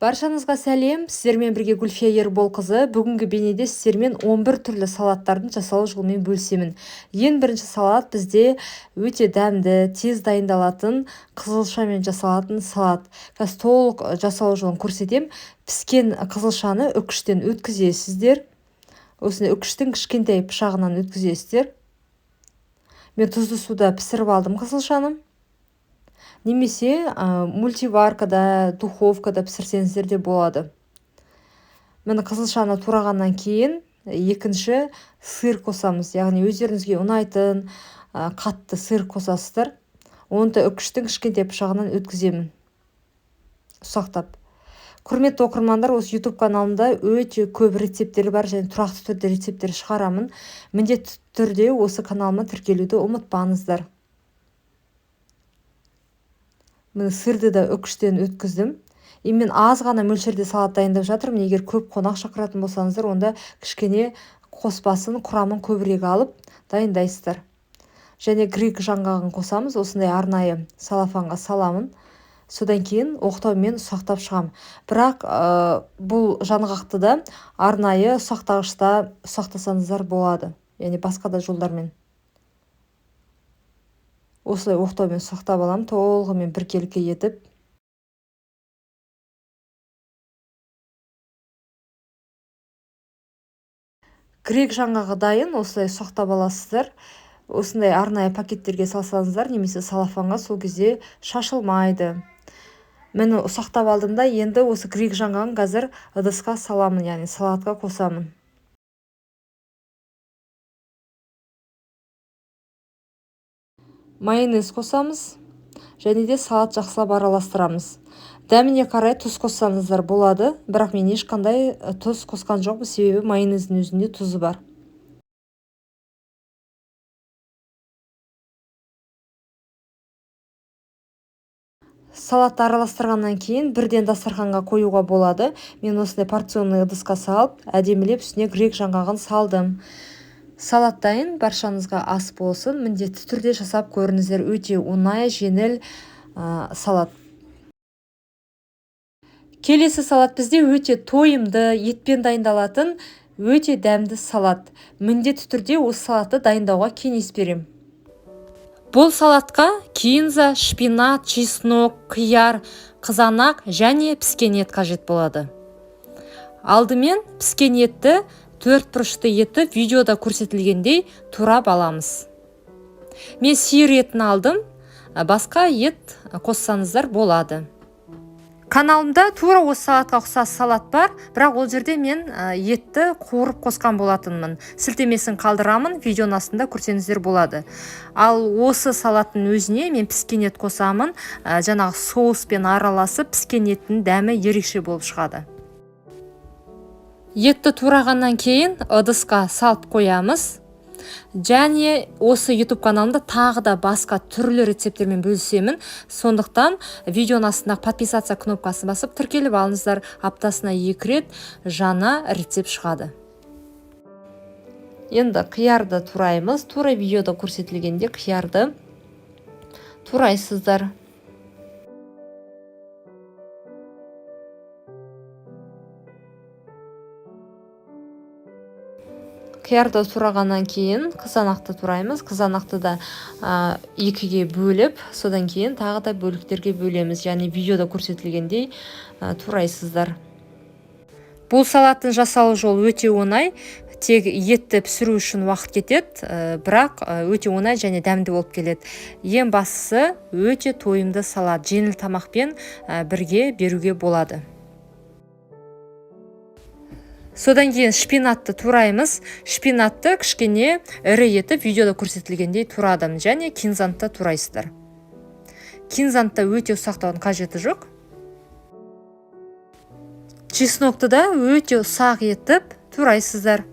Баршаңызға сәлем, сіздермен бірге Гүлфия Ерболқызы. Бүгінгі бейнеде сіздермен 11 түрлі салаттардың жасалу жолымен бөлісемін. Ең бірінші салат бізде өте дәмді, тез дайындалатын, қызылшамен жасалатын салат. Қазір толық жасалу жолын көрсетемін. Піскен қызылшаны үкіштен өткізесіздер. Осындай үкіштің кішкентай пышағынан өткізесіздер. Мен тұзды суда пісіріп алдым қызылшаны. Немесе мультиваркада, духовкада пісірсеңіздер де болады. Міне, қызылшаны турағаннан кейін екінші сыр қосамыз. Яғни өздеріңізге ұнайтын қатты сыр қосасыздар. Оны да үкіштің кішкентай пышағынан өткіземін. Ұсақтап. Құрметті оқырмандар, осы YouTube каналымда өте көп рецепттер бар және тұрақты түрде рецепттер шығарамын. Міндетті түрде осы каналыма тіркелуді ұмытпаңыздар. Міне, сырды да үкіштен өткіздім. И мен аз ғана мөлшерде салат дайындап жатырмын. Егер көп қонақ шақыратын болсаңыздар, онда кішкене қоспасын, құрамын көбірек алып дайындайсыздар. Және грек жаңғағын қосамыз. Осындай арнайы салафанға саламын. Содан кейін оқтаумен ұсақтап шығам. Бірақ бұл жаңғақты да арнайы ұсақтағышта ұсақтасаңыздар болады. Яғни басқа да жолдармен. Осылай оқтаумен ұсақтап аламын, толығымен біркелкі етіп. Грек жаңғағы дайын, осылай ұсақтап аласыздар. Осындай арнайы пакеттерге салсаңыздар, немесе салафанға, сол кезде шашылмайды. Міне, ұсақтап алдым да, енді осы грек жаңғағын қазір ыдысқа саламын, яғни салатқа қосамын. Майонез қосамыз және де салат жақсылап араластырамыз. Дәміне қарай тұз қоссаңыздар болады, бірақ мен ешқандай тұз қосқан жоқпын, себебі майонездің өзінде тұзы бар. Салатты араластырғаннан кейін бірден дастарханға қоюға болады. Мен осындай порционный ыдысқа салып, әдемілеп үстіне грек жаңғағын салдым. Салат дайын, баршаңызға ас болсын. Міндетті түрде жасап көріңіздер. Өте оңай, жеңіл салат. Келесі салат бізде өте тойымды, етпен дайындалатын өте дәмді салат. Міндетті түрде осы салатты дайындауға кеңес беремін. Бұл салатқа кинза, шпинат, чеснок, қияр, қызанақ және піскен ет қажет болады. Алдымен піскен етті төрт бұрышты етіп видеода көрсетілгендей турап аламыз. Мен сиыр етін алдым, басқа ет қоссаңыздар болады. Каналымда тура осы салатқа ұқсас салат бар, бірақ ол жерде мен етті қуырып қосқан болатынмын. Сілтемесін қалдырамын, видеоның астында көрсеңіздер болады. Ал осы салаттың өзіне мен піскен ет қосамын, жаңағы соуспен араласып піскен еттің дәмі ерекше болып шығады. Етті турағаннан кейін ыдысқа салып қоямыз. Және осы YouTube каналымда тағы да басқа түрлі рецепттермен бөлісемін. Сондықтан видеоның астындағы подписаться кнопкасын басып тіркеліп алыңыздар. Аптасына 2 рет жаңа рецепт шығады. Енді қиярды тураймыз. Тура видеода көрсетілгенде қиярды турайсыздар. Қиярды турағаннан кейін қызанақты тураймыз. Қызанақты да екіге бөліп, содан кейін тағы да бөліктерге бөлеміз. Яғни видеода көрсетілгендей турайсыздар. Бұл салаттың жасалу жолы өте оңай. Тек етті пісіру үшін уақыт кетеді, бірақ өте оңай және дәмді болып келеді. Ең бастысы өте тойымды салат, жеңіл тамақпен бірге беруге болады. Содан кейін шпинатты тураймыз. Шпинатты кішкене ірі етіп видеода көрсетілгендей турадым және кинзаны да турайсыздар. Кинзаны да өте ұсақтаудың қажеті жоқ. Чеснокты да өте ұсақ етіп турайсыздар.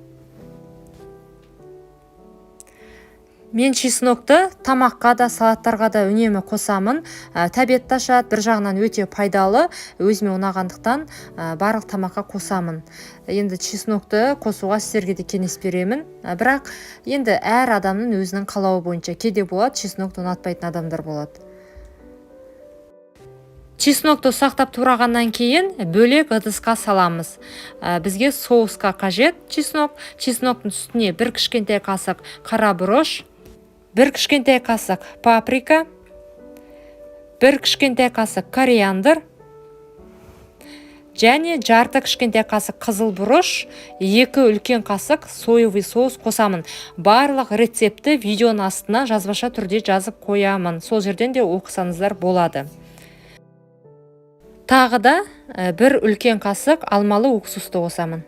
Мен чеснокты тамаққа да, салаттарға да үнемі қосамын. Тәбетті ашады, бір жағынан өте пайдалы, өзіме ұнағандықтан, барлық тамаққа қосамын. Енді чеснокты қосуға сіздерге де кеңес беремін. Бірақ енді әр адамның өзінің қалауы бойынша, кейде болады чеснокты ұнатпайтын адамдар болады. Чеснокты ұсақтап турағаннан кейін бөлек ыдысқа саламыз. Бізге соусқа қажет чеснок. Чесноктың үстіне 1 кішкентай қасық қара бұрыш, 1 кішкентай қасық паприка, 1 кішкентай қасық кориандр және жарты кішкентай қасық қызыл бұрыш, 2 үлкен қасық соевый соус қосамын. Барлық рецептті видеоның астына жазбаша түрде жазып қоямын. Сол жерден де оқысаңыздар болады. Тағы да 1 үлкен қасық алмалы уксусты қосамын.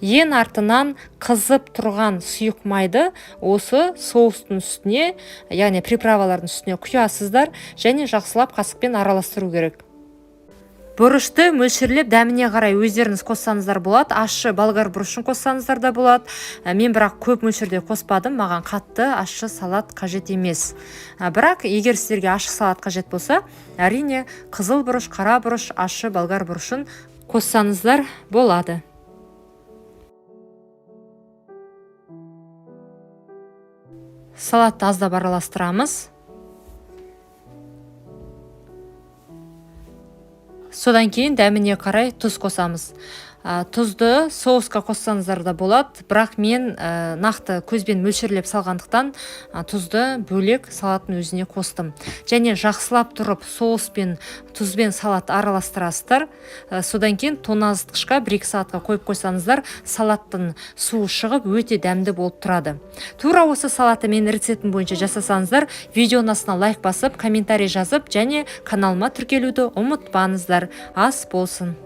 Ең артынан қызып тұрған сұйық майды осы соустың үстіне, яғни приправалардың үстіне құясыздар және жақсылап қасықпен араластыру керек. Бұрышты мөлшерлеп дәміне қарай өздеріңіз қоссаңыздар болады. Ащы болгар бұрышын қоссаңыздар да болады. Мен бірақ көп мөлшерде қоспадым, маған қатты ащы салат қажет емес. Бірақ егер сіздерге ащы салат қажет болса, әрине қызыл бұрыш, қара бұрыш, ащы болгар бұрышын қоссаңыздар болады. Салатты аздап араластырамыз. Содан кейін дәміне қарай тұз қосамыз. Тұзды соусқа қоссаңыздар да болады, бірақ мен нақты көзбен мөлшерлеп салғандықтан, тұзды бөлек салаттың өзіне қостым. Және жақсылап тұрып соус пен тұзбен салат араластырасыздар. Содан кейін тоңазытқышқа 1-2 сағатқа қойып қойсаңыздар, салаттың суы шығып өте дәмді болып тұрады. Тура осы салатты менің рецептім бойынша жасасаңыздар, видеоның астына лайк басып, комментарий жазып және каналыма тіркелуді ұмытпаңыздар. Ас болсын.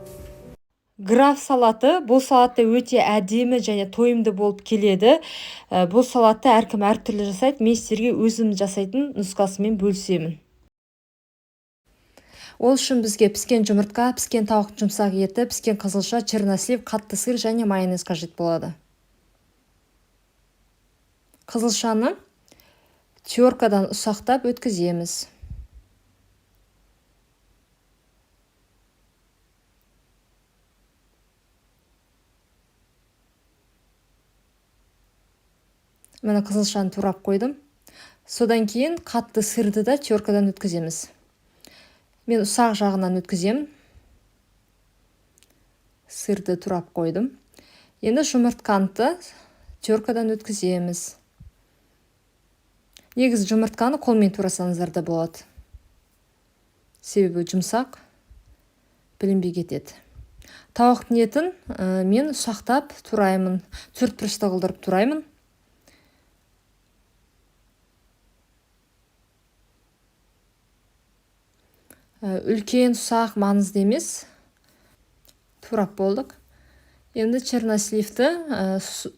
Граф салаты. Бұл салатты өте әдемі және тойымды болып келеді. Бұл салатты әркім әртүрлі жасайды. Мен сіздерге өзім жасайтын нұсқасымен бөлісемін. Ол үшін бізге піскен жұмыртқа, піскен тауықтың жұмсақ еті, піскен қызылша, чернослив, қатты сыр және майонез қажет болады. Қызылшаны теркадан ұсақтап өткіземіз. Міне қызылшаны турап қойдым. Содан кейін қатты сырды да теркадан өткіземіз. Мен ұсақ жағынан өткіземін. Сырды турап қойдым. Енді жұмыртқаны теркадан өткіземіз. Негізі жұмыртқаны қолмен турасаңыздар да болады. Себебі жұмсақ, білінбей кетеді. Тауықтың етін мен ұсақтап тураймын. Төрт бұрышты қылдырып тураймын. Үлкен, ұсақ маңызды емес. Турап болдық. Енді черносливті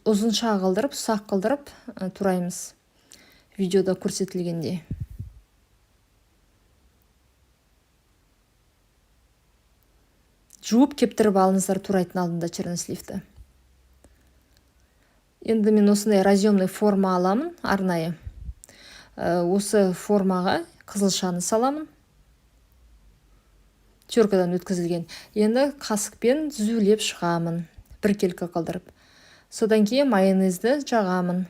ұзынша қылдырып, ұсақ қылдырып тураймыз. Видеода көрсетілгендей. Жуып кептіріп алыңыздар турайтын алдында черносливті. Енді мен осындай разъемный форма аламын арнайы. Осы формаға қызылшаны саламын. Теркадан өткізілген. Енді қасықпен түзулеп шығамын, біркелкі қылдырып. Содан кейін майонезді жағамын.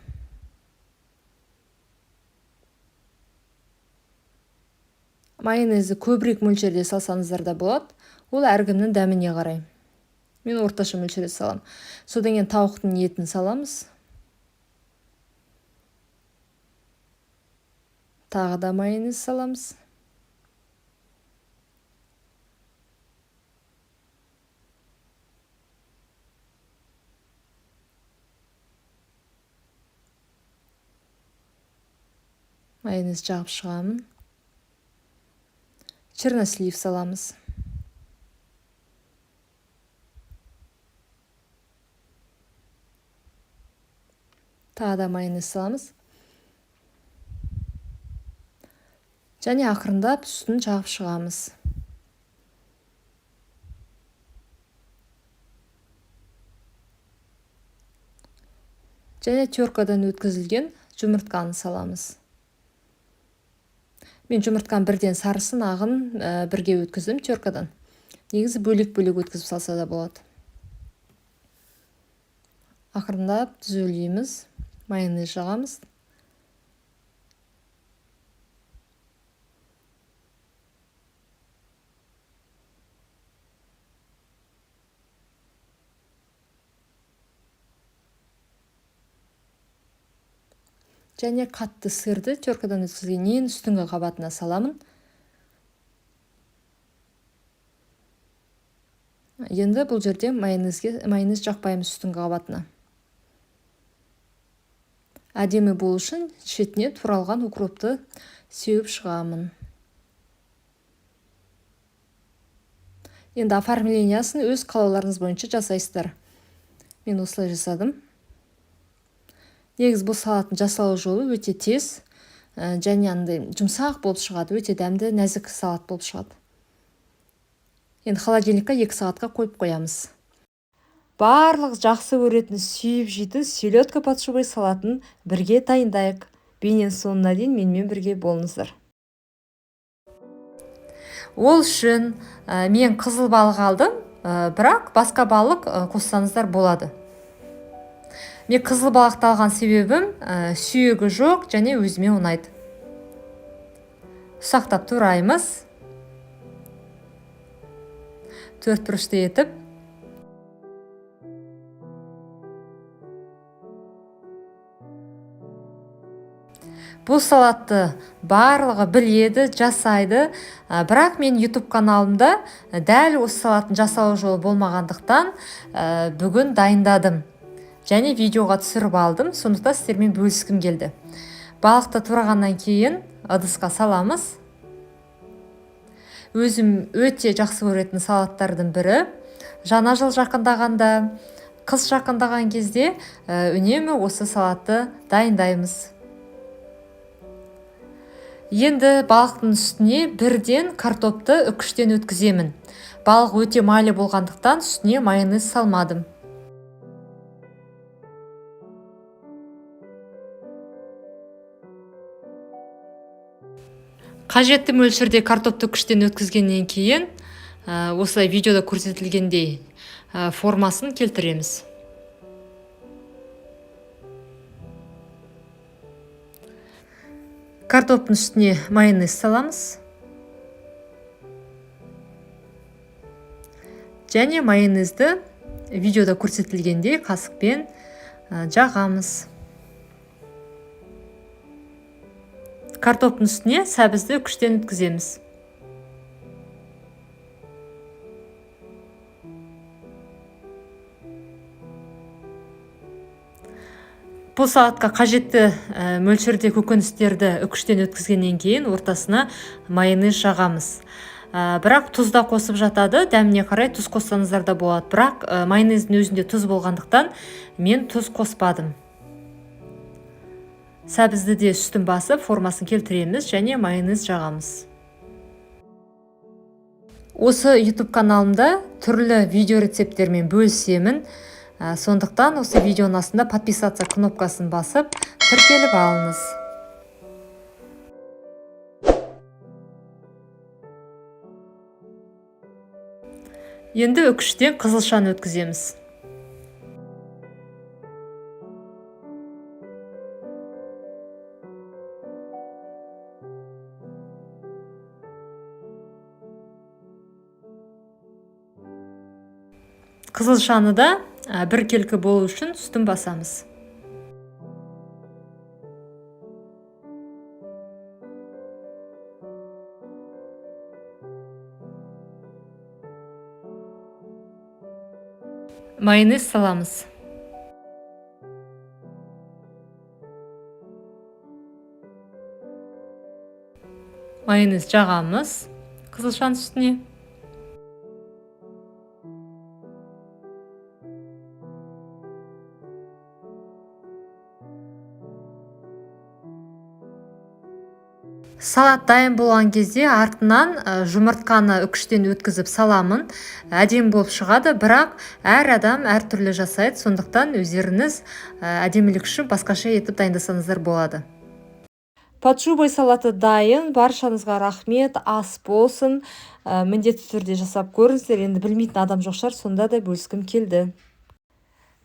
Майонезді көбірек мөлшерде салсаңыздар да болады. Ол әркімнің дәміне қарай. Мен орташа мөлшерде саламын. Содан кейін тауықтың етін саламыз. Тағы да майонез саламыз. Майонез жағып шығамын. Чернослив саламыз. Тағы да майонез саламыз. Және ақырындап үстін жағып шығамыз. Және теркадан өткізілген жұмыртқаны саламыз. Мен жұмыртқаны бірден сарысын, ағын бірге өткіздім теркадан. Негізі бөлек-бөлек өткізіп салса да болады. Ақырындап түзулейміз, майонез жағамыз. Және қатты сырды теркадан өткізген ең үстіңгі қабатына саламын. Енді бұл жерде майонез жақпаймыз үстіңгі қабатына. Әдемі болу үшін шетіне туралған укропты сеуіп шығамын. Енді оформлениясын өз қалауларыңыз бойынша жасайсыздар. Мен осылай жасадым. Негізі бұл салаттың жасалу жолы өте тез, және андай жұмсақ болып шығады, өте дәмді, нәзік салат болып шығады. Енді холодильникке 2 сағатқа қойып қоямыз. Барлық жақсы көретін, сүйіп жейтін селедка под шубой салатын бірге дайындайық. Бейненің соңына дейін менімен бірге болыңыздар. Ол үшін мен қызыл балық алдым, бірақ басқа балық қоссаңыздар болады. Мен қызыл балықты алған себебім, сүйегі жоқ және өзіме ұнайды. Ұсақтап тураймыз. Төрт бұрышты етіп. Бұл салатты барлығы біледі, жасайды. Бірақ мен YouTube каналымда дәл осы салаттың жасалу жолы болмағандықтан, бүгін дайындадым. Және видеоға түсіріп алдым, сондықтан сіздермен бөліскім келді. Балықты турағаннан кейін ыдысқа саламыз. Өзім өте жақсы көретін салаттардың бірі. Жаңа жыл жақындағанда, қыс жақындаған кезде, үнемі осы салатты дайындаймыз. Енді балықтың үстіне бірден картопты үкіштен өткіземін. Балық өте майлы болғандықтан үстіне майонез салмадым. Қажетті мөлшерде картопты күштен өткізгеннен кейін, осылай видеода көрсетілгендей, формасын келтіреміз. Картоптың үстіне майонез саламыз. Және майонезді видеода көрсетілгендей қасықпен жағамыз. Картоптың үстіне сәбізді күштен өткіземіз. Бұл салатқа қажетті мөлшерде көкөністерді үкіштен өткізгеннен кейін ортасына майонез жағамыз. Бірақ тұз да қосып жатады, дәміне қарай тұз қоссаңыздар да болады. Бірақ майонездің өзінде тұз болғандықтан мен тұз қоспадым. Сәбізді де үстін басып формасын келтіреміз және майонез жағамыз. Осы YouTube каналымда түрлі видео рецепттермен бөлісемін. Сондықтан осы видеоның астында подписаться кнопкасын басып, тіркеліп алыңыз. Енді үкіштен қызылшаны өткіземіз. Қызылшаны да біркелкі болу үшін үстін басамыз. Майонез саламыз. Майонез жағамыз қызылшаның үстіне. Салат дайын болған кезде артынан жұмыртқаны үкіштен өткізіп саламын. Әдемі болып шығады, бірақ әр адам әртүрлі жасайды, сондықтан өздеріңіз әдемілік үшін басқаша етіп дайындасаңыздар болады. Под шубой салаты дайын. Баршаңызға рахмет, ас болсын. Міндетті түрде жасап көріңіздер. Енді білмейтін адам жоқ шығар, сонда да бөліскім келді.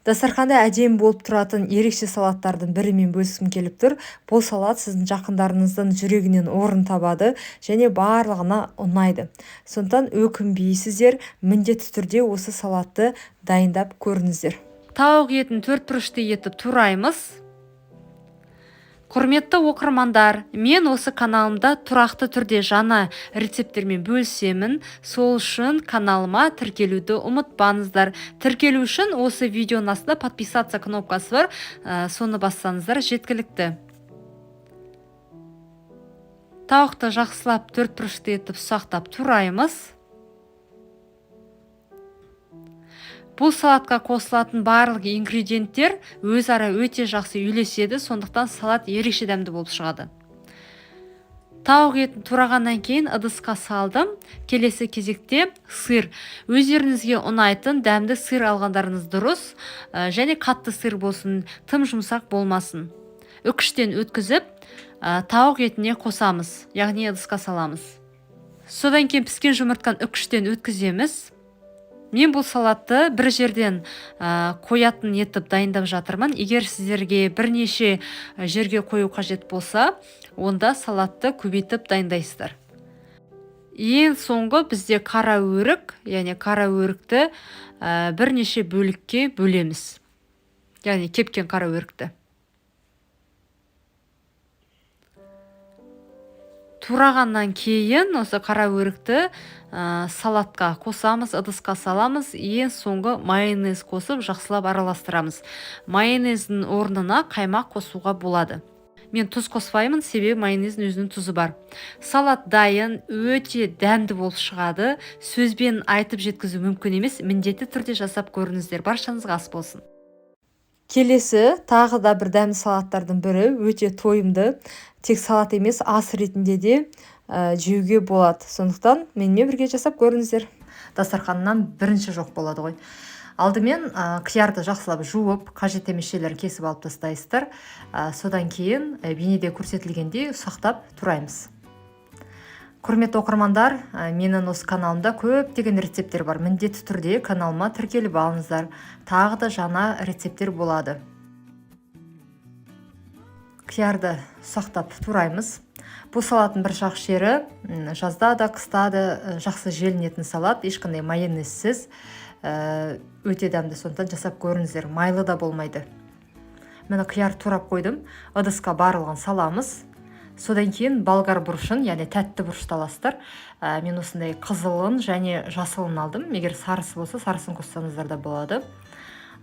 Дастарханда әдемі болып тұратын ерекше салаттардың бірімен бөліскім келіп тұр. Бұл салат сіздің жақындарыңыздың жүрегінен орын табады және барлығына ұнайды. Сондықтан өкінбейсіздер, міндетті түрде осы салатты дайындап көріңіздер. Тауық етін төрт бұрышты етіп тураймыз. Құрметті оқырмандар, мен осы каналымда тұрақты түрде жаңа рецепттермен бөлісемін. Сол үшін каналыма тіркелуді ұмытпаңыздар. Тіркелу үшін осы видеоның астында подписаться кнопкасы бар, соны бассаңыздар жеткілікті. Тауықты жақсылап төрт бұрышты етіп ұсақтап тураймыз. Бұл салатқа қосылатын барлық ингредиенттер өзара өте жақсы үйлеседі, сондықтан салат ерекше дәмді болып шығады. Тауық етін турағаннан кейін ыдысқа салдым. Келесі кезекте сыр. Өздеріңізге ұнайтын дәмді сыр алғандарыңыз дұрыс, және қатты сыр болсын, тым жұмсақ болмасын. Үкіштен өткізіп, тауық етіне қосамыз, яғни ыдысқа саламыз. Содан кейін піскен жұмыртқаны үкіштен өткіземіз. Мен бұл салатты бір жерден қоятын етіп дайындап жатырмын. Егер сіздерге бірнеше жерге қою қажет болса, онда салатты көбейтіп дайындайсыздар. Ең соңғы бізде қара өрік, яғни қара өрікті бірнеше бөлікке бөлеміз. Яғни кепкен қара өрікті. Турағаннан кейін осы қара өрікті салатқа қосамыз, ыдысқа саламыз. Ең соңғы майонез қосып жақсылап араластырамыз. Майонездің орнына қаймақ қосуға болады. Мен тұз қоспаймын, себебі майонездің өзінің тұзы бар. Салат дайын, өте дәмді болып шығады. Сөзбен айтып жеткізу мүмкін емес, міндетті түрде жасап көріңіздер. Баршаңызға ас болсын. Келесі тағы да бір дәмді салаттардың бірі, өте тойымды. Тек салат емес, ас ретінде де жеуге болады. Сондықтан менімен бірге жасап көріңіздер. Дастарханнан бірінші жоқ болады ғой. Алдымен қиярды жақсылап жуып, қажет емес жерлерін кесіп алып тастайсыздар. Содан кейін бейнеде көрсетілгендей ұсақтап тураймыз. Құрметті оқырмандар, менің осы каналымда көптеген рецепттер бар. Міндетті түрде каналыма тіркеліп алыңыздар. Тағы да жаңа рецепттер болады. Қиярды ұсақтап тураймыз. Бұл салаттың бір жақсы жері, жазда да, қыста да жақсы желінетін салат, ешқандай майонезсіз, өте дәмді, сондықтан жасап көріңіздер, майлы да болмайды. Міне қияр турап қойдым, ыдысқа барлығын саламыз. Содан кейін болгар бұрышын, яғни тәтті бұрышты аласыздар. Мен осындай қызылын және жасылын алдым. Егер сарысы болса, сарысын қоссаңыздар да болады.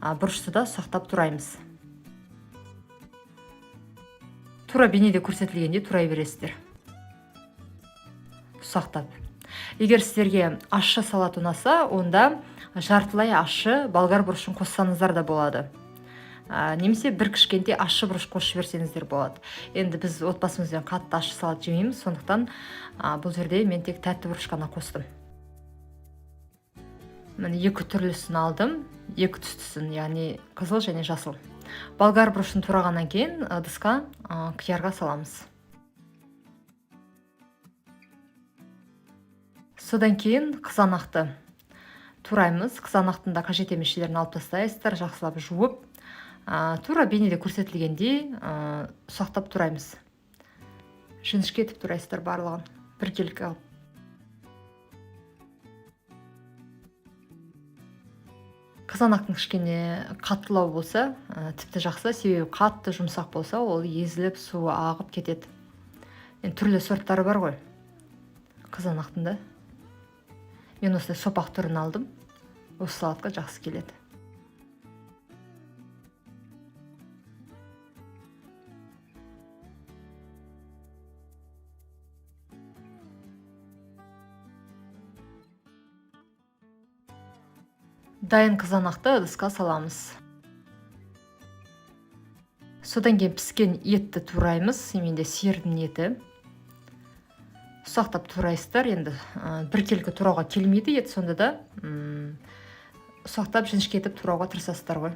Бұрышты да ұсақтап тураймыз. Тура бейнеде көрсетілгендей турай бересіздер. Ұсақтап. Егер сіздерге ащы салат ұнаса, онда жартылай ащы болгар бұрышын қоссаңыздар да болады. Немесе бір кішкентай ащы бұрыш қосып жіберсеңіздер болады. Енді біз отбасымызбен қатты ащы салат жемейміз, сондықтан бұл жерде мен тек тәтті бұрыш қана қостым. Міне екі түрлісін алдым, екі түстісін, яғни қызыл және жасыл. Болгар бұрышын турағаннан кейін ыдысқа, қиярға саламыз. Содан кейін қызанақты тураймыз. Қызанақтың да қажет емес жерлерін алып тастайсыздар, жақсылап жуып, тура бейнеде көрсетілгендей, ұсақтап тураймыз. Жіңішке етіп турайсыздар барлығын біркелкі алып. Қызанақтың кішкене қаттылау болса, тіпті жақсы, себебі қатты жұмсақ болса, ол езіліп суы ағып кетеді. Енді түрлі сорттары бар ғой қызанақтың да. Мен осындай сопақ түрін алдым. Осы салатқа жақсы келеді. Дайын қызанақты ыдысқа саламыз. Содан кейін піскен етті тураймыз. Менде сиырдың еті. Ұсақтап турайсыздар. Енді біркелкі турауға келмейді ет, сонда да, ұсақтап жіңішке етіп турауға тырысасыздар ғой.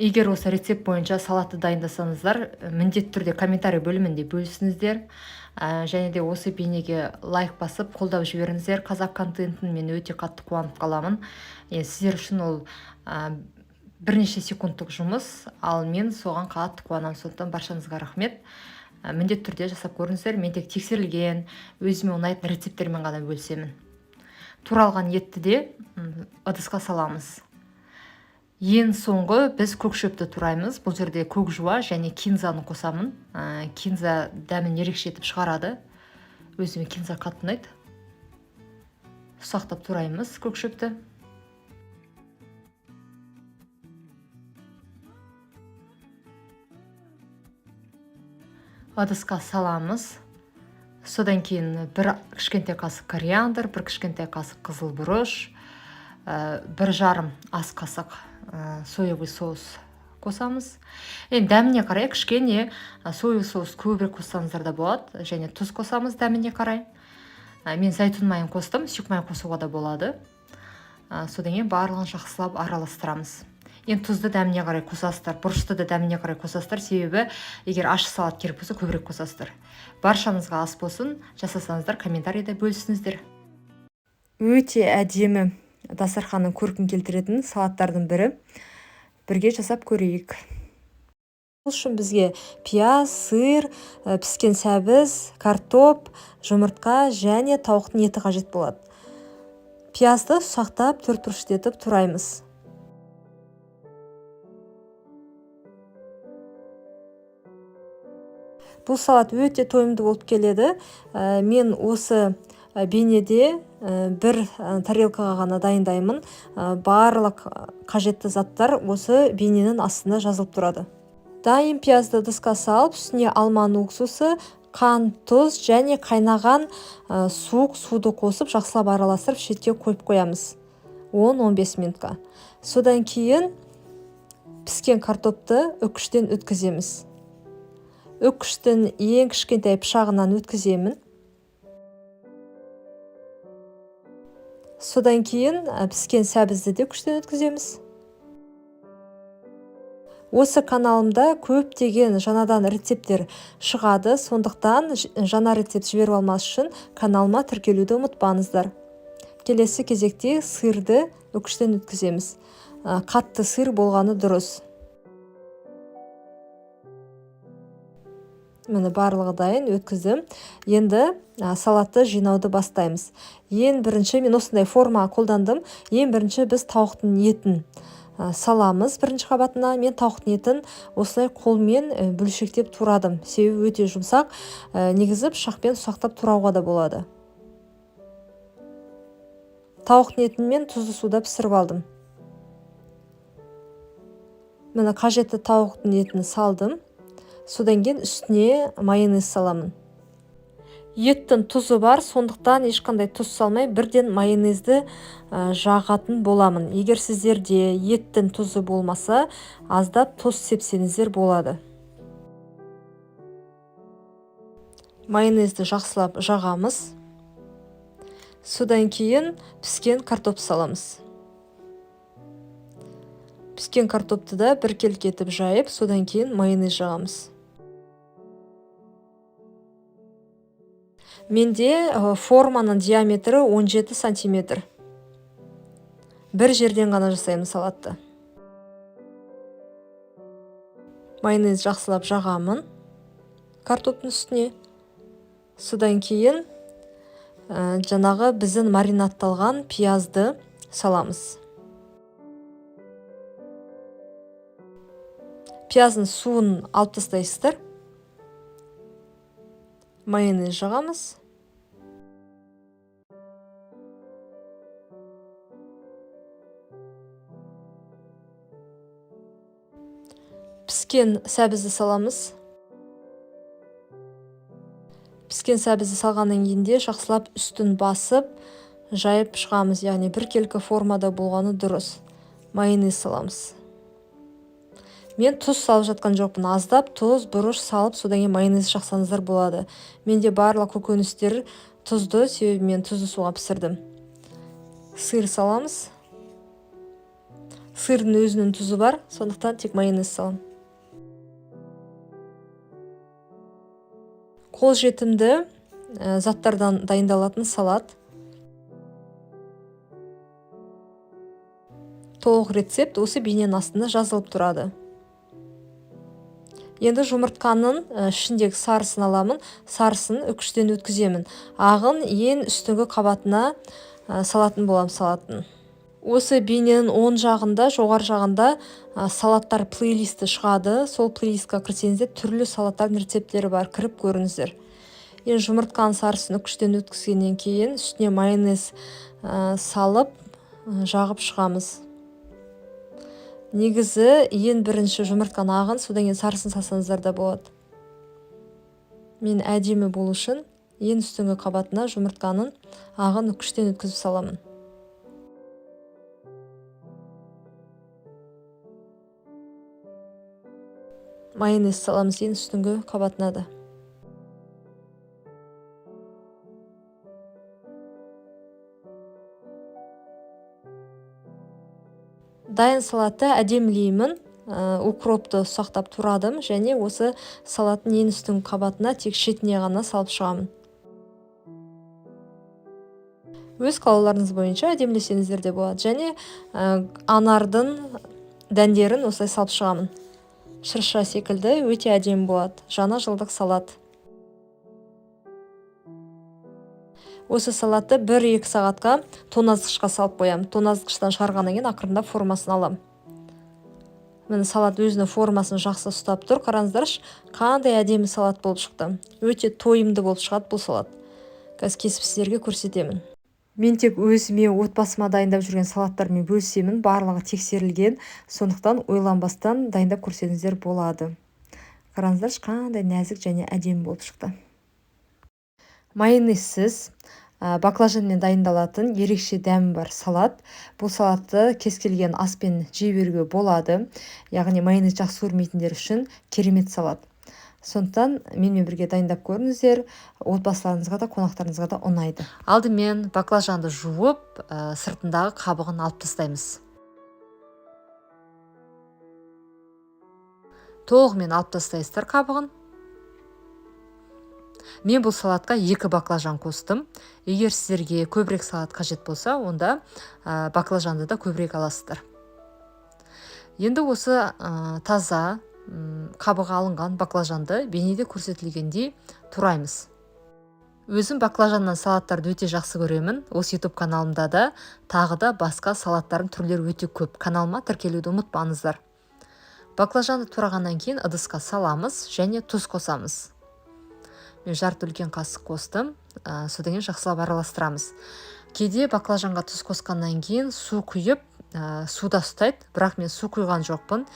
Егер осы рецепт бойынша салатты дайындасаңыздар, міндетті түрде комментарий бөлімінде бөлісіңіздер. Және де осы бейнеге лайк басып, қолдап жіберіңіздер. Қазақ контентін мен өте қатты қуанып қаламын. Енді сіздер үшін ол, бірнеше секундтық жұмыс, ал мен соған қатты қуанамын. Сондықтан баршаңызға рахмет. Міндетті түрде жасап көріңіздер. Мен тек тексерілген, өзіме ұнайтын рецепттермен ғана бөлісемін. Туралған етті де ыдысқа саламыз. Ең соңғы біз көк шөпті тураймыз. Бұл жерде көк жуа және кинзаны қосамын. Кинза дәмін ерекше етіп шығарады. Өзіме кинза қатты ұнайды. Ұсақтап тураймыз көк шөпті. Ыдысқа саламыз. Содан кейін бір кішкентай қасық кориандр, бір кішкентай қасық қызыл бұрыш, 1,5 ас қасық соевый соус қосамыз. Енді дәміне қарай кішкене соевый соус көбірек қоссаңыздар да болады, және тұз қосамыз дәміне қарай. Мен зәйтүн майын қостым, сүйек май қосуға да болады. Содан кейін барлығын жақсылап араластырамыз. Енді тұзды дәміне қарай қосасыздар, бұрышты да дәміне қарай қосасыздар, себебі егер ащы салат керек болса көбірек қосасыздар. Баршаңызға ас болсын, жасасаңыздар комментарийде бөлісіңіздер. Өте әдемі дастарханның көркін келтіретін салаттардың бірі. Бірге жасап көрейік. Бұл үшін бізге пияз, сыр, піскен сәбіз, картоп, жұмыртқа және тауықтың еті қажет болады. Пиязды ұсақтап төрт бұрышты етіп тураймыз. Бұл салат өте тойымды болып келеді. Мен осы бейнеде бір тарелкаға ғана дайындаймын. Барлық қажетті заттар осы бейненің астында жазылып тұрады. Дайын пиязды ыдысқа салып, үстіне алманың уксусы, қант, тұз және қайнаған суық суды қосып, жақсылап араластырып шетке қойып қоямыз 10-15 минутқа. Содан кейін піскен картопты үккіштен өткіземіз. Үккіштің ең кішкентай пышағынан өткіземін. Содан кейін піскен сәбізді де күштен өткіземіз. Осы каналымда көптеген жаңадан рецепттер шығады, сондықтан жаңа рецепт жіберіп алмас үшін каналыма тіркелуді ұмытпаңыздар. Келесі кезекте сырды үккіштен өткіземіз. Қатты сыр болғаны дұрыс. Міне барлығы дайын, өткіздім. Енді салатты жинауды бастаймыз. Ең бірінші мен осындай форма қолдандым. Ең бірінші біз тауықтың етін саламыз бірінші қабатына. Мен тауықтың етін осылай қолмен бөлшектеп турадым. Себебі өте жұмсақ. Негізі пышақпен ұсақтап турауға да болады. Тауықтың етін мен тұзды суда пісіріп алдым. Міне қажетті тауықтың етін салдым. Содан кейін үстіне майонез саламын. Еттің тұзы бар, сондықтан ешқандай тұз салмай бірден майонезді жағатын боламын. Егер сіздерде еттің тұзы болмаса, аздап тұз сепсеңіздер болады. Майонезді жақсылап жағамыз. Содан кейін піскен картоп саламыз. Піскен картопты да біркелкі етіп жайып, содан кейін майонез жағамыз. Менде форманың диаметрі 17 сантиметр. Бір жерден ғана жасаймын салатты. Майонез жақсылап жағамын картоптың үстіне. Содан кейін жаңағы біздің маринадталған пиязды саламыз. Пияздың суын алып тастайсыздар. Майонез жағамыз. Піскен сәбізді саламыз. Піскен сәбізді салғаннан кейін де жақсылап үстін басып жайып шығамыз, яғни біркелкі формада болғаны дұрыс. Майонез саламыз. Мен тұз салып жатқан жоқпын, аздап тұз, бұрыш салып, содан кейін майонез жақсаңыздар болады. Менде барлық көкөністер тұзды, себебі мен тұзды суға пісірдім. Сыр саламыз. Сырдың өзінің тұзы бар, сондықтан тек майонез саламын. Қолжетімді заттардан дайындалатын салат. Толық рецепт осы бейненің астында жазылып тұрады. Енді жұмыртқаның ішіндегі сарысын аламын, сарысын үкіштен өткіземін. Ағын ең үстіңгі қабатына Салатын боламын салатын. Осы бейненің оң жағында, жоғары жағында салаттар плейлисті шығады. Сол плейлистке кірсеңіздер, түрлі салаттардың рецепттері бар, кіріп көріңіздер. Енді жұмыртқаның сарысын үкіштен өткізгеннен кейін үстіне майонез салып, жағып шығамыз. Негізі ең бірінші жұмыртқаның ағын, содан кейін сарысын салсаңыздар да болады. Мен әдемі болу үшін ең үстіңгі қабатына жұмыртқаның ағын үкіштен өткізіп саламын. Майонез саламыз ең үстіңгі қабатына да. Дайын салатты әдемілеймін. Укропты ұсақтап турадым және осы салаттың ең үстіңгі қабатына тек шетіне ғана салып шығамын. Өз қалауларыңыз бойынша әдемілесеңіздер де болады. Және анардың дәндерін осылай салып шығамын. Шырша секілді өте әдемі болады. Жаңа жылдық салат. Осы салатты 1-2 сағатқа тоңазытқышқа салып қоямын. Тоңазытқыштан шығарғаннан кейін ақырындап формасын аламын. Міне, салат өзінің формасын жақсы ұстап тұр. Қараңыздаршы, қандай әдемі салат болып шықты. Өте тойымды болып шығады бұл салат. Қазір кесіп сіздерге көрсетемін. Мен тек өзіме, отбасыма дайындап жүрген салаттармен бөлісемін. Барлығы тексерілген, сондықтан ойланбастан дайындап көрсеңіздер болады. Қараңыздаршы, қандай нәзік және әдемі болып шықты. Майонезсіз, баклажанмен дайындалатын ерекше дәмі бар салат. Бұл салатты кез келген аспен жей беруге болады. Яғни майонез жақсы көрмейтіндер үшін керемет салат. Сондықтан менімен бірге дайындап көріңіздер, отбасыларыңызға да, қонақтарыңызға да ұнайды. Алдымен баклажанды жуып, сыртындағы қабығын алып тастаймыз. Толығымен алып тастайсыздар қабығын. Мен бұл салатқа 2 баклажан қостым. Егер сіздерге көбірек салат қажет болса, онда баклажанды да көбірек аласыздар. Енді осы таза қабығы алынған баклажанды бейнеде көрсетілгендей тураймыз. Өзім баклажаннан салаттарды өте жақсы көремін. Осы YouTube каналымда да тағы да басқа салаттардың түрлері өте көп. Каналыма тіркелуді ұмытпаңыздар. Баклажанды турағаннан кейін ыдысқа саламыз және тұз қосамыз. Мен жарты үлкен қасық қостым. Содан кейін жақсылап араластырамыз. Кейде баклажанға тұз қосқаннан кейін су құйып, суда ұстайды, бірақ мен су құйған жоқпын.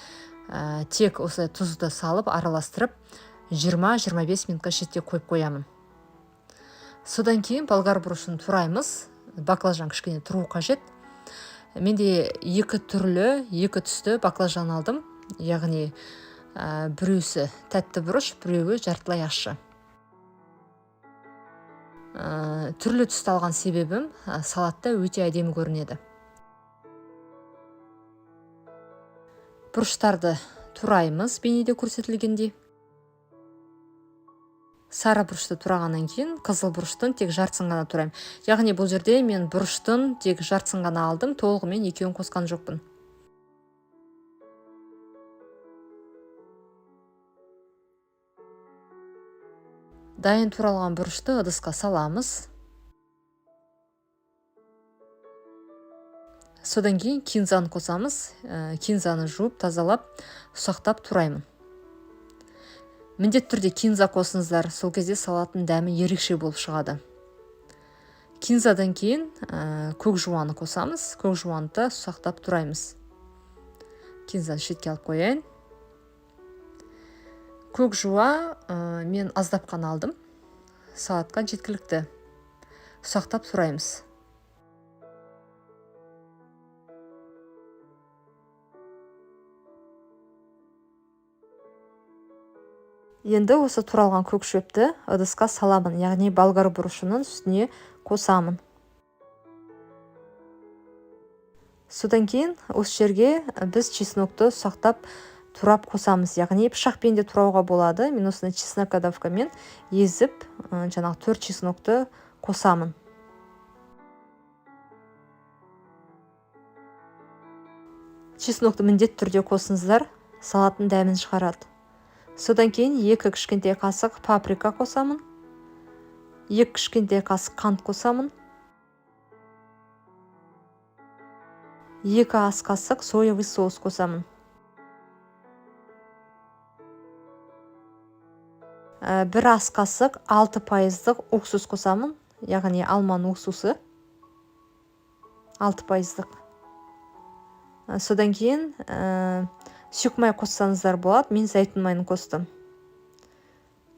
Тек осылай тұзды салып араластырып 20-25 минутқа шетте қойып қоямын. Содан кейін болгар бұрышын тураймыз. Баклажан кішкене тұру қажет. Менде екі түрлі, екі түсті баклажан алдым. Яғни, біреусі тәтті бұрыш, біреуі жартылай ащы. Түрлі түсті алған себебім, салатта өте әдемі көрінеді. Бұрыштарды тураймыз бейнеде көрсетілгендей. Сары бұрышты турағаннан кейін қызыл бұрыштың тек жартысын ғана тураймын. Яғни бұл жерде мен бұрыштың тек жартысын ғана алдым, толығымен екеуін қосқан жоқпын. Дайын туралған бұрышты ыдысқа саламыз. Содан кейін кинзаны қосамыз. Кинзаны жуып, тазалап, ұсақтап тураймын. Міндетті түрде кинза қосыңыздар, сол кезде салаттың дәмі ерекше болып шығады. Кинзадан кейін көк жуаны қосамыз. Көк жуаны да ұсақтап тураймыз. Кинзаны шетке алып қояйын. Көк жуа мен аздап қана алдым. Салатқа жеткілікті. Ұсақтап тураймыз. Енді осы туралған көк шөпті ыдысқа саламын, яғни болгар бұрышының үстіне қосамын. Содан кейін осы жерге біз чеснокты ұсақтап турап қосамыз, яғни пышақпен де турауға болады. Мен осыны чеснокодавкамен езіп, жаңағы 4 чеснокты қосамын. Чеснокты міндетті түрде қосыңыздар, салаттың дәмін шығарады. Содан кейін 2 кішкентай қасық паприка қосамын, 2 кішкентай қасық қант қосамын. 2 ас қасық соевый соус қосамын. 1 ас қасық 6% уксус қосамын, яғни алманың уксусы 6%. Содан кейін сұйық май қоссаңыздар болады, мен зәйтүн майын қостым.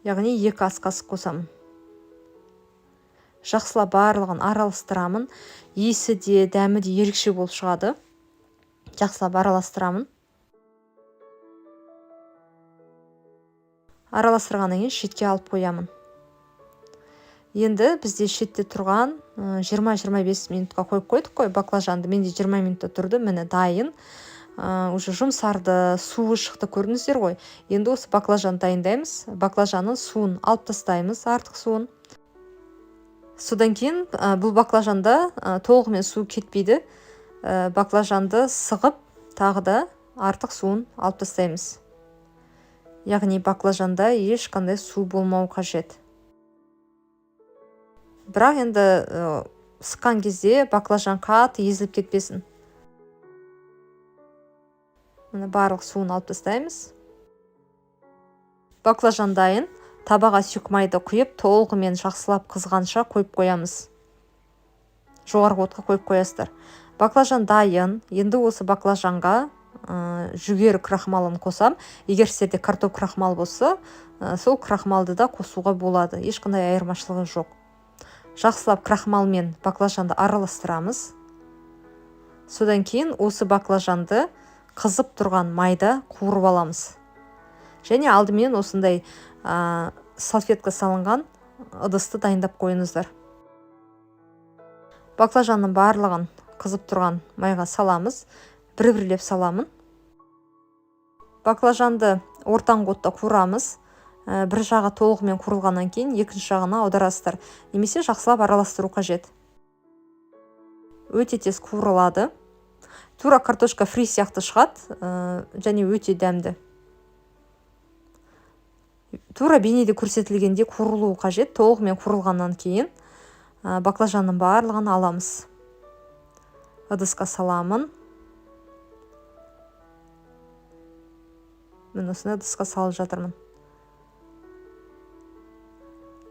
Яғни 2 ас қасық қосамын. Жақсылап барлығын араластырамын. Иісі де, дәмі де ерекше болып шығады. Жақсылап араластырамын. Араластырғаннан кейін шетке алып қоямын. Енді бізде шетте тұрған 20-25 минутқа қойып қойдық қой баклажанды. Менде 20 минутта тұрды, міне дайын. Уже жұмсарды, суы шықты, көрдіңіздер ғой. Енді осы баклажан дайындаймыз. Баклажанның суын алып тастаймыз, артық суын. Содан кейін бұл баклажанда толығымен су кетпейді. Баклажанды сығып, тағы да артық суын алып тастаймыз. Яғни баклажанда ешқандай су болмау қажет. Бірақ енді сыққан кезде баклажан қатты езіліп кетпесін. Міне барлық суын алып тастаймыз. Баклажан дайын. Табаға сұйық майды құйып, толығымен жақсылап қызғанша қойып қоямыз. Жоғарғы отқа қойып қоясыздар. Баклажан дайын. Енді осы баклажанға жүгері крахмалын қосам. Егер сіздерде картоп крахмал болса, сол крахмалды да қосуға болады. Ешқандай айырмашылығы жоқ. Жақсылап крахмалмен баклажанды араластырамыз. Содан кейін осы баклажанды қызып тұрған майда қуырып аламыз. Және алдымен осындай салфетка салынған ыдысты дайындап қойыңыздар. Баклажанның барлығын қызып тұрған майға саламыз. Бір-бірлеп саламын. Баклажанды ортаңғы отта қуырамыз. Бір жағы толығымен қуырылғаннан кейін екінші жағына аударасыздар. Немесе жақсылап араластыру қажет. Өте тез қуырылады. Тура картошка фри сияқты шығады, және өте дәмді. Тура бейнеде көрсетілгенде қуырылуы қажет. Толығымен қуырылғаннан кейін баклажанның барлығын аламыз. Ыдысқа саламын. Мен осыны ыдысқа салып жатырмын.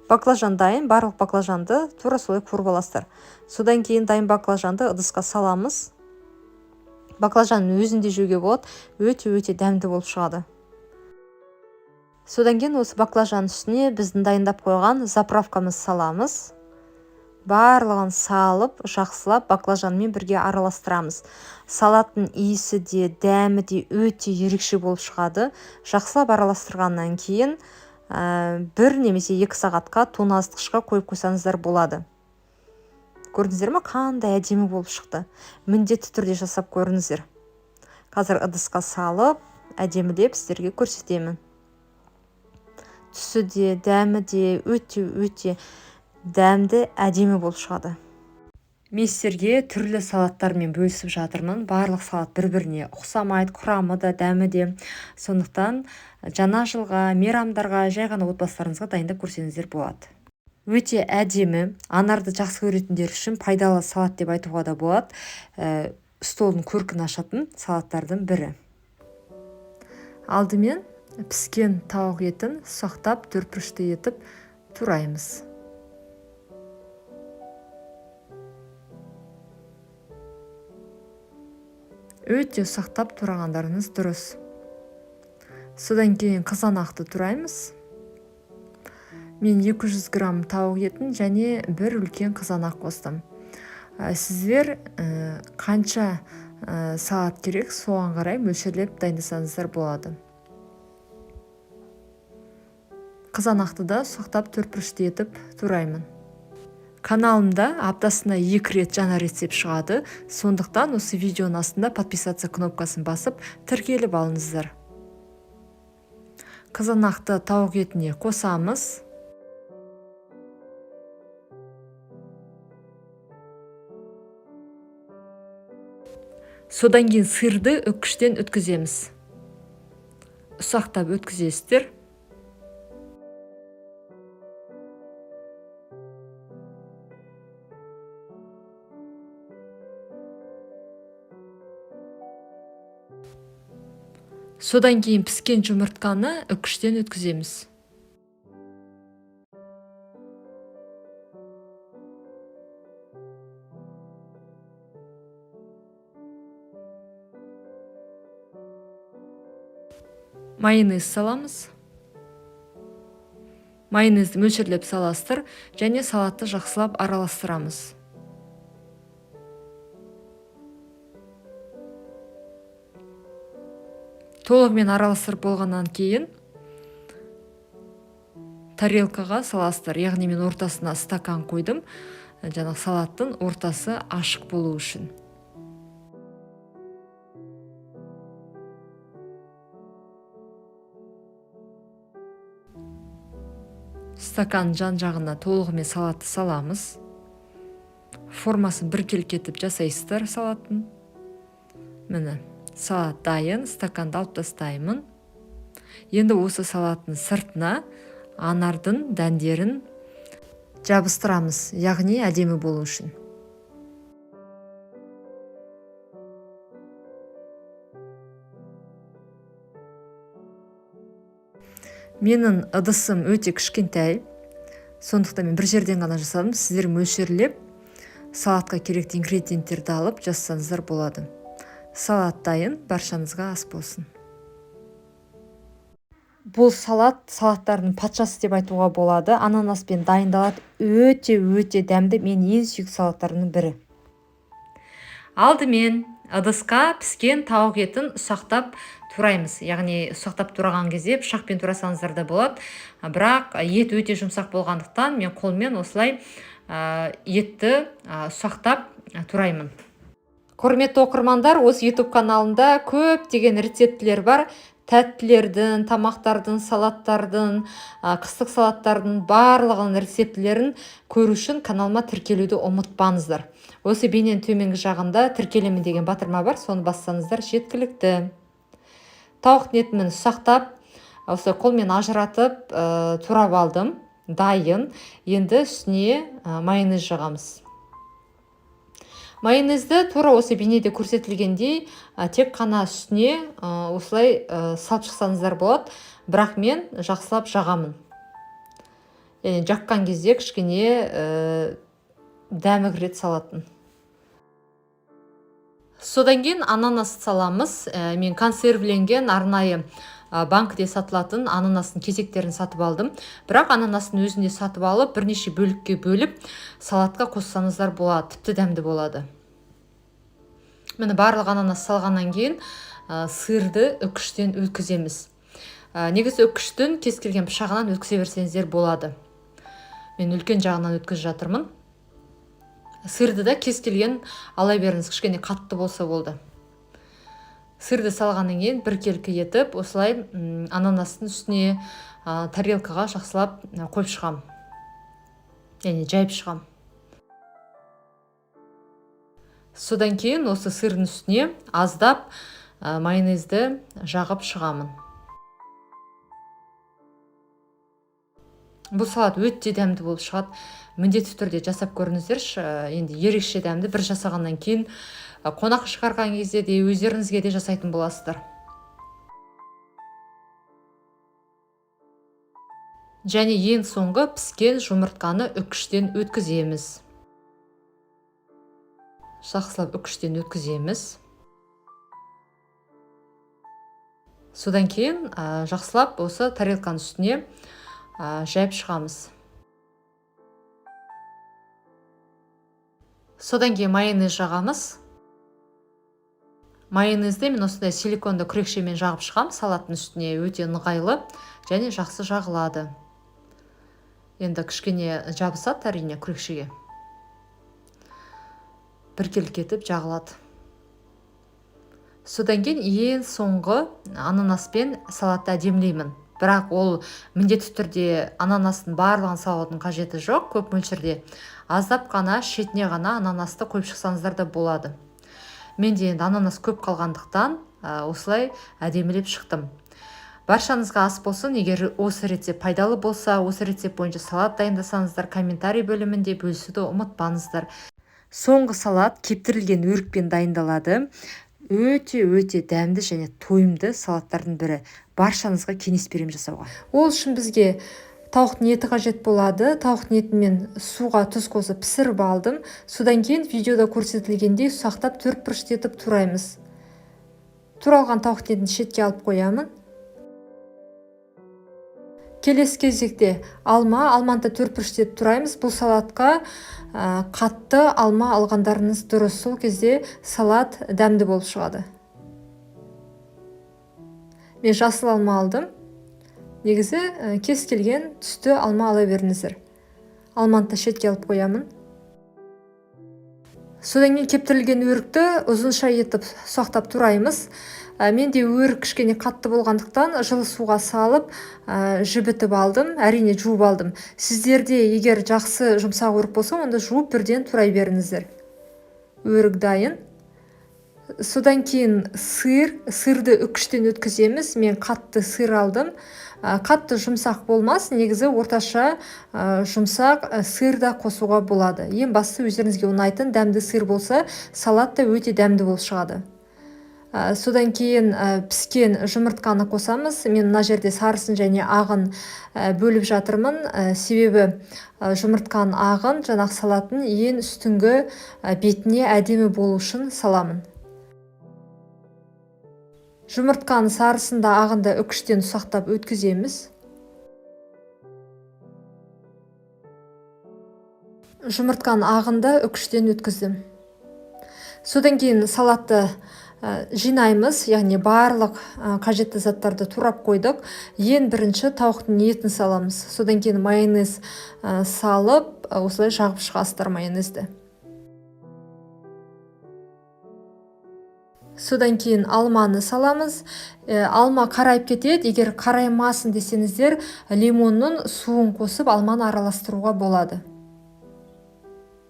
Баклажан дайын, барлық баклажанды тура солай қуырып аласыздар. Содан кейін дайын баклажанды ыдысқа саламыз. Баклажанның өзін де жеуге болады, өте-өте дәмді болып шығады. Содан кейін осы баклажанның үстіне біздің дайындап қойған заправкамыз саламыз. Барлығын салып, жақсылап баклажанмен бірге араластырамыз. Салаттың иісі де, дәмі де өте ерекше болып шығады. Жақсылап араластырғаннан кейін 1 немесе 2 сағатқа тоңазытқышқа қойып қойсаңыздар болады. Көрдіңіздер ме, қандай әдемі болып шықты. Міндетті түрде жасап көріңіздер. Қазір ыдысқа салып, әдемілеп сіздерге көрсетемін. Түсі де, дәмі де өте-өте дәмді, әдемі болып шығады. Мен сіздерге түрлі салаттармен бөлісіп жатырмын. Барлық салат бір-біріне ұқсамайды, құрамы да, дәмі де. Сондықтан жаңа жылға, мейрамдарға, жай ғана отбасыларыңызға дайындап көрсеңіздер болады. Өте әдемі, анарды жақсы көретіндер үшін пайдалы салат деп айтуға да болады. Столдың көркін ашатын салаттардың бірі. Алдымен піскен тауық етін ұсақтап төртбұрышты етіп тураймыз. Өте ұсақтап турағандарыңыз дұрыс. Содан кейін қызанақты тураймыз. Мен 200 грамм тауық етін және бір үлкен қызанақ қостым. Сіздер қанша салат керек, соған қарай мөлшерлеп дайындасаңыздар болады. Қызанақты да ұсақтап төртбұрышты етіп тураймын. Каналымда аптасына 2 рет жаңа рецепт шығады, сондықтан осы видеоның астында подписаться кнопкасын басып, тіркеліп алыңыздар. Қызанақты тауық етіне қосамыз. Содан кейін сырды үккіштен өткіземіз. Ұсақтап өткізесіздер. Содан кейін піскен жұмыртқаны үкіштен өткіземіз. Майонез саламыз. Майонезді мөлшерлеп саласыздар және салатты жақсылап араластырамыз. Толығымен араластырып болғаннан кейін тарелкаға саласыздар. Яғни мен ортасына стакан қойдым, жаңағы салаттың ортасы ашық болу үшін. Стакан жан жағына толығымен салатты саламыз. Формасын біркелкі етіп жасайсыздар салаттың. Міне, салат дайын, стаканды алып тастаймын. Енді осы салаттың сыртына анардың дәндерін жабыстырамыз, яғни әдемі болу үшін. Менің ыдысым өте кішкентай, сондықтан мен бір жерден ғана жасадым. Сіздер мөлшерлеп салатқа керекті ингредиенттерді алып жасасаңыздар болады. Салат дайын, баршаңызға ас болсын. Бұл салат салаттардың патшасы деп айтуға болады. Ананаспен дайындалады, өте-өте дәмді, мен ең сүйікті салаттарымның бірі. Алдымен ыдысқа піскен тауық етін ұсақтап тураймыз. Яғни ұсақтап тураған кезде пышақпен турасаңыздар да болады. Бірақ ет өте жұмсақ болғандықтан мен қолмен осылай етті ұсақтап тураймын. Құрметті оқырмандар, осы YouTube каналында көптеген рецептілер бар. Тәттілердің, тамақтардың, салаттардың, қыстық салаттардың барлығының рецептілерін көру үшін каналыма тіркелуді ұмытпаңыздар. Осы бейненің төменгі жағында тіркелемін деген батырма бар, соны бассаңыздар жеткілікті. Тауық етін ұсақтап, осы қолмен ажыратып, турап алдым. Дайын. Енді үстіне майонез жағамыз. Майонезді тура осы бейнеде көрсетілгендей, тек қана үстіне осылай салып шықсаңыздар болады, бірақ мен жақсылап жағамын. Яғни жаққан кезде кішкене дәмі кіреді салаттың. Содан кейін ананас саламыз. Мен консервіленген арнайы банкіде сатылатын ананастың кесектерін сатып алдым. Бірақ ананастың өзін де сатып алып, бірнеше бөлікке бөліп, салатқа қоссаңыздар болады, тіпті дәмді болады. Міне, барлық ананас салғаннан кейін, сырды үкіштен өткіземіз. Негізі үкіштің кез келген пышағынан өткізе берсеңіздер болады. Мен үлкен жағынан өткізіп жатырмын. Сырды да кез келген ала беріңіз, кішкене қатты болса болды. Сырды салғаннан кейін біркелкі етіп, осылай, ананастың үстіне, тарелкаға жақсылап қойып шығамын. Яғни жайып шығамын. Содан кейін осы сырдың үстіне аздап, майонезді жағып шығамын. Бұл салат өте дәмді болып шығады. Міндетті түрде жасап көріңіздерші. Енді ерекше дәмді, бір жасағаннан кейін қонақ шығарған кезде де өздеріңізге де жасайтын боласыздар. Және ең соңғы піскен жұмыртқаны үкіштен өткіземіз. Жақсылап үкіштен өткіземіз. Содан кейін, жақсылап осы тарелканың үстіне, жайып шығамыз. Содан кейін майонез жағамыз. Майонезді мен осындай силиконды күрекшемен жағып шығамын. Салаттың үстіне өте ыңғайлы және жақсы жағылады. Енді кішкене жабысады әрине күрекшеге. Біркелкі етіп жағылады. Содан кейін ең соңғы ананаспен салатты әдемілеймін. Бірақ ол міндетті түрде ананастың барлығын салудың қажеті жоқ, көп мөлшерде. Аздап қана шетіне ғана ананасты қойып шықсаңыздар да болады. Менде енді ананас көп қалғандықтан, осылай әдемілеп шықтым. Баршаңызға ас болсын. Егер осы рецепт пайдалы болса, осы рецепт бойынша салат дайындасаңыздар, комментарий бөлімінде бөлісуді ұмытпаңыздар. Соңғы салат кептірілген өрікпен дайындалады. Өте-өте дәмді және тойымды салаттардың бірі. Баршаңызға кеңес беремін жасауға. Ол үшін бізге тауықтың еті қажет болады. Тауықтың етін мен суға тұз қосып пісіріп алдым. Содан кейін видеода көрсетілгендей ұсақтап төрт бұрышты етіп тураймыз. Туралған тауықтың етін шетке алып қоямын. Келесі кезекте алма, алманы да төрт бұрышты етіп тураймыз. Бұл салатқа қатты алма алғандарыңыз дұрыс. Сол кезде салат дәмді болып шығады. Мен жасыл алма алдым. Негізі кез келген түсті алма ала беріңіздер. Алманы да шетке алып қоямын. Содан кейін кептірілген өрікті ұзынша етіп ұсақтап тураймыз. Менде өрік кішкене қатты болғандықтан жылы суға салып, жібітіп алдым, әрине жуып алдым. Сіздерде егер жақсы жұмсақ өрік болса, онда жуып бірден турай беріңіздер. Өрік дайын. Содан кейін сыр, сырды үкіштен өткіземіз. Мен қатты сыр алдым. Қатты жұмсақ болмас, негізі орташа жұмсақ сыр да қосуға болады. Ең бастысы өздеріңізге ұнайтын дәмді сыр болса, салат та өте дәмді болып шығады. Содан кейін піскен жұмыртқаны қосамыз. Мен мына жерде сарысын және ағын бөліп жатырмын. Себебі жұмыртқаның ағын жаңағы салаттың ең үстіңгі бетіне әдемі болу үшін саламын. Жұмыртқаның сарысын да ағын да үкіштен ұсақтап өткіземіз. Жұмыртқаның ағын да үкіштен өткіздім. Содан кейін салатты жинаймыз, яғни барлық қажетті заттарды турап қойдық. Ең бірінші тауықтың етін саламыз. Содан кейін майонез салып, осылай жағып шығасыздар майонезді. Содан кейін алманы саламыз. Алма қарайып кетеді. Егер қараймасын десеңіздер, лимонның суын қосып алманы араластыруға болады.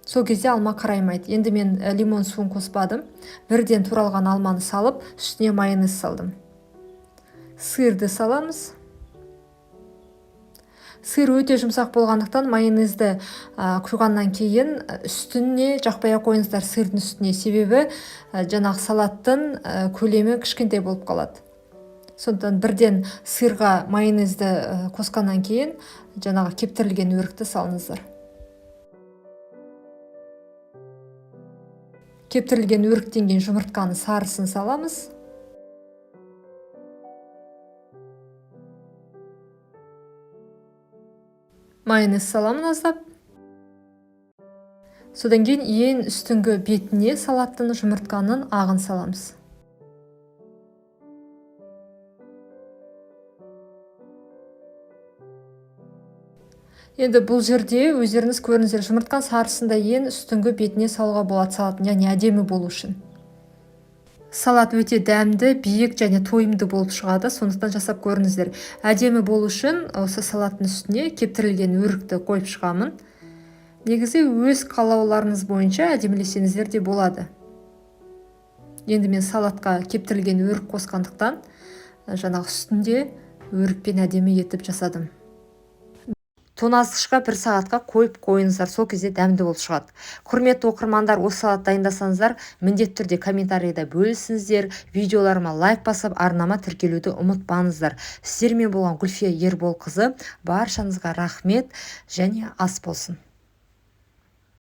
Сол кезде алма қараймайды. Енді мен лимон суын қоспадым. Бірден туралған алманы салып, үстіне майонез салдым. Сырды саламыз. Сыр өте жұмсақ болғандықтан майонезді құйғаннан кейін үстіне жақпай ақ қойыңыздар, сырдың үстіне. Себебі жаңағы салаттың көлемі кішкентай болып қалады. Сондықтан бірден сырға майонезді қосқаннан кейін жаңағы кептірілген өрікті салыңыздар. Кептірілген өріктен кейін жұмыртқаның сарысын саламыз. Майонез саламын аздап. Содан кейін ең үстіңгі бетіне салаттың жұмыртқаның ағын саламыз. Енді бұл жерде өздеріңіз көріңіздер, жұмыртқа сарысын да ең үстіңгі бетіне салуға болады салаттың, яғни әдемі болу үшін. Салат өте дәмді, биік және тойымды болып шығады, сондықтан жасап көріңіздер. Әдемі болу үшін осы салаттың үстіне кептірілген өрікті қойып шығамын. Негізі өз қалауларыңыз бойынша әдемілесеңіздер де болады. Енді мен салатқа кептірілген өрік қосқандықтан жаңағы үстінде өрікпен әдемі етіп жасадым. Тоңазытқышқа бір сағатқа қойып қойыңыздар, сол кезде дәмді болып шығады. Құрметті оқырмандар, осы салат дайындасаңыздар, міндетті түрде комментарийда бөлісіңіздер, видеоларыма лайк басып, арнама тіркелуді ұмытпаңыздар. Сіздермен болған Гүлфия Ерболқызы, баршаңызға рахмет және ас болсын.